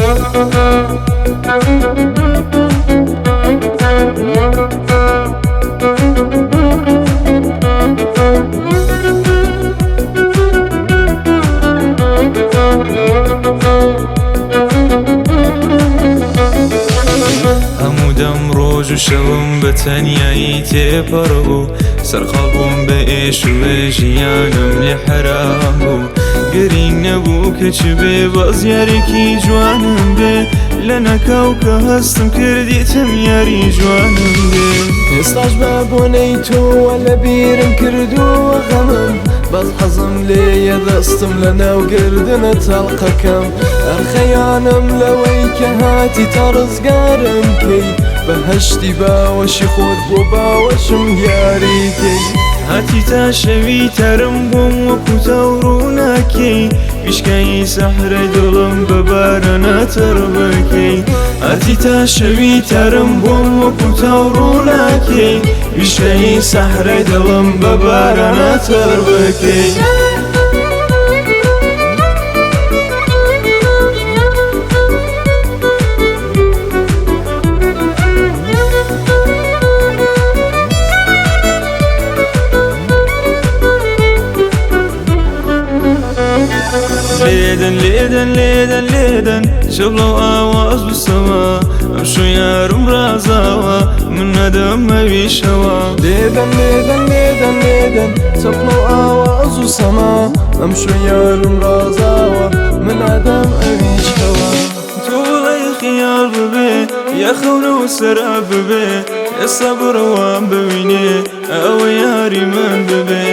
هەموو دەم ڕۆژ و شەوم بە تەنیایی تێپەڕ بوو، سەرقاڵ بووم بە ئێش و ژیانم لێ حەرام بوو. گرینگ نەبوو کە چ بێ، بەس یارێکی جوانم بێ. لە نەکاو کە هەستم کردیتم یاری جوانم بێ. ئێستاش بە بۆنەی تۆوە لە بیرم کردووە غەمم، بەس حەزم لێیە دەستم لە ناو گردنە تەڵقەکەم. ئەرخەیانم لەوەی کە هاتی تا ڕزگارم کەی، بەهەشتی باوەشی خۆت بۆ باوەشم دیاریکەی. هاتی تا شەوی تارم بووم وەکو تاوڕووناکەی، ویشکایی سەحرای دڵم بە بارانە تەڕ بکەی. هاتی تا شەوی تارم بووم وەکو تاوڕووناکەی، ویشکایی سەحرای دڵم بە بارانە تەڕ بکەی. لێدەن لێدەن لێدەن لێدەن چەپڵە و ئاواز و سەما، ئەمشۆ یارم ڕازاوە من نەدەم ئەویشەوە. لێدەن لێدەن لێدەن لێدەن چەپڵە و ئاواز و سەما، ئەمشۆ یارم ڕازاوە من ئەدەم ئەویشەوە. تۆ بڵێ خیاڵ ببێ یا خەونە و سەراب ببێ، ئێستا بڕەوام ببینێ ئەوە یاری من ببێ.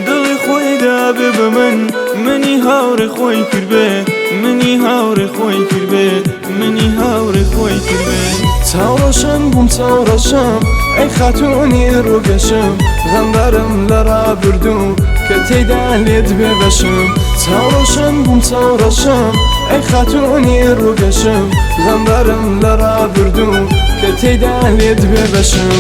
دڵی خۆی دابێ بە من، منی هاوڕێ خۆی کردبێ، منی هاوڕێ خۆی کردبێ، منی هاوڕێ خۆی کردبێ. چاوڕەشم بووم چاوڕەشم ئەی خاتوونی ڕووگەشم، غەمبارم لە ڕابردوو کە تێیدا لێت بێ بەشم. چاوڕەشم بووم چاوڕەشم ئەی خاتوونی ڕووگەشم، غەمبارم لە ڕابردوو کە تێیدا لێت بێ بەشم.